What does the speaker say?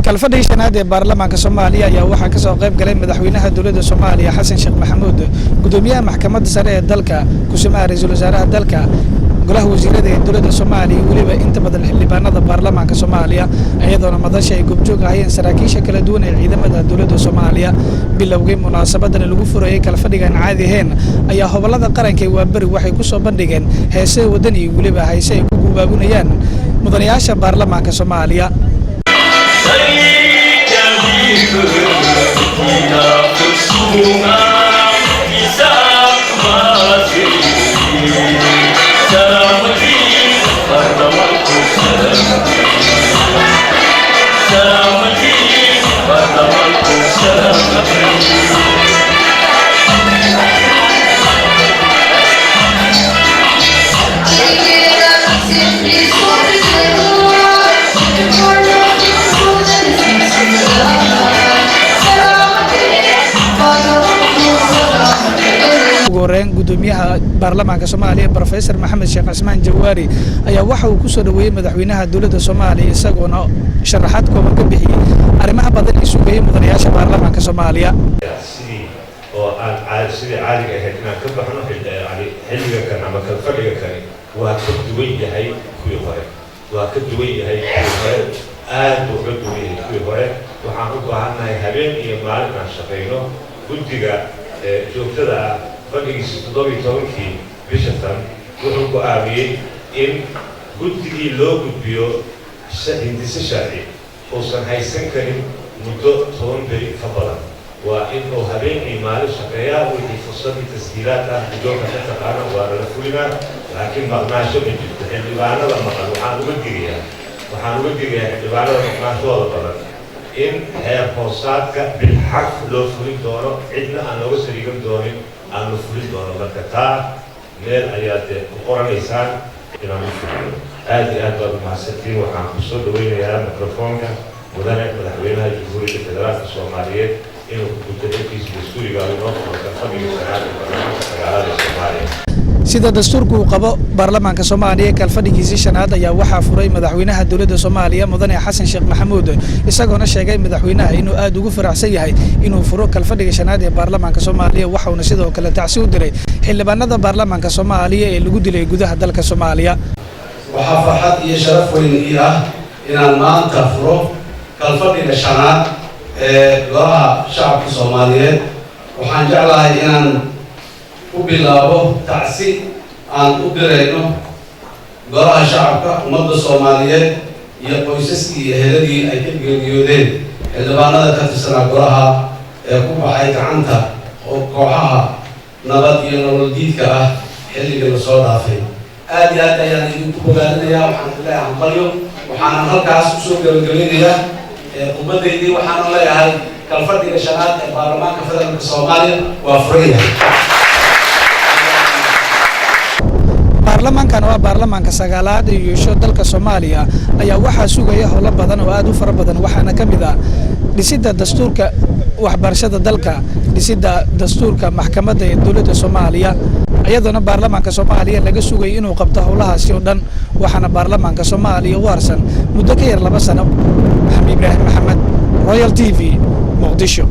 Kalfadhigii shanaad ee baarlamaanka Soomaaliya ayaa waxaa kasoo qayb galay madaxweynaha dowladda Soomaaliya, Xasan Sheekh Maxamuud, gudoomiyaha maxkamadda sare ee dalka, kusimaha ra-iisul wasaaraha dalka, golaha wasiirada ee dowladda Soomaaliya, weliba inta badan xildhibaanada baarlamaanka Soomaaliya, iyadoona madasha ay goobjoog ahayeen saraakiisha kala duwan ee ciidamada dowladda Soomaaliya. Bilowgii munaasabadan lagu furayay kalfadhigan caadi ahayn ayaa hobolada qaranka ee Waaberi waxay ku soo bandhigeen heese wadani iyo weliba hayse ay ku gubaabinayaan mudanayaasha baarlamaanka Soomaaliya. Ugu horeyn, gudoomiyaha baarlamaanka Soomaaliya, Professor Maxamed Sheekh Cismaan Jawaari, ayaa waxa uu kusoo dhaweeyey madaxweynaha dowladda Soomaaliya, isagoona sharaxaad kooban ka bixiyey arrimaha badan ee sugayay mudanayaasha baarlamaanka Soomaaliya. Sidii oo aan sidii caadiga ahayd inaan ka baxno, yani xilliga kan ama kalfadhiga kani waa ka duwan yahay kuwii hore, waa ka duwan yahay kuwii hore, aad buu uga duwan yahay kuwii hore. Waxaan u baahannahay habeen iyo maalin aan shaqayno. Guddiga joogtada ah fadhigiisa 17-kii bisha tan wuxuu go'aamiyey in guddigii loo gudbiyo hindise sharci uusan haysan karin muddo 10 beri ka badan. Waa in uu habeen iyo maalin shaqeeyaa. Wixii fursadii tashiilaad ah guddoonka ka taqaana waa lala fulinaa, laakiin maqnaasho ma jirto. Xildhibaanada maqan waxaan uga digayaa xildhibaanada maqnaashooda badan in xeer hoosaadka bilxarf loo fulin doono, cidna aan looga sariigan doonin, aan la fulin doono. Marka taa meel ayaad dee ku qoranaysaan inaan u fuliyo. Aad iyo aad baad umahadsantiin. Waxaan kusoo dhaweynayaa microfoonka mudane madaxweynaha Jamhuuriyadda Federaalka Soomaaliyeed inuu ku guto xilkiisa dastuuriga inoo furo kalfadhiga shanaad ee baarlamaanka sagaalaad ee Soomaaliya. Sida dastuurku uu qabo, baarlamaanka Soomaaliya kalfadhigiisii shanaad ayaa waxaa furay madaxweynaha dowladda Soomaaliya, mudane Xasan Sheekh Maxamuud, isagoona sheegay madaxweynaha inuu aad ugu faraxsan yahay inuu furo kalfadhiga shanaad ee baarlamaanka Soomaaliya. Waxauna sidoo kale tacsi u diray xildhibaanada baarlamaanka Soomaaliya ee lagu dilay gudaha dalka Soomaaliya. Waxaa farxad iyo sharaf weyn ii ah inaan maanta furo kalfadhiga shanaad ee Golaha Shacabka Soomaaliyeed. Waxaan jeclahay inaan ku bilaabo tacsi aan u dirayno Golaha Shacabka, ummadda Soomaaliyeed iyo qoysaskii iyo eheladii ay ka geeriyoodeen xildhibaanada ka tirsanaa golaha ee ku baxay gacanta oo kooxaha nabad iyo nolol diidka ah xilligii lasoo dhaafay. Aad iyo aad ayaan idinku bogaadinayaa. Waxaan idin leeyahay hambalyo. Waxaanan halkaas kusoo gabagabeynayaa khudbadaydii. Waxaanan leeyahay kalfadhiga shanaad ee baarlamaanka federaalka Soomaaliya waa furan yahay. Baarlamaankan waa baarlamaanka sagaalaad ee yeesho dalka Soomaaliya ayaa waxaa sugaya howlo badan oo aad u fara badan, waxaana ka mid ah dhisidda dastuurka waxbarashada dalka, dhisidda dastuurka maxkamadda ee dowladda Soomaaliya, iyadoona baarlamaanka Soomaaliya laga sugayay inuu qabto howlahaasi oo dhan. Waxaana baarlamaanka Soomaaliya u harsan muddo ka yar 2 sano. Maxamed Ibraahim Maxamed, Royal TV, Muqdisho.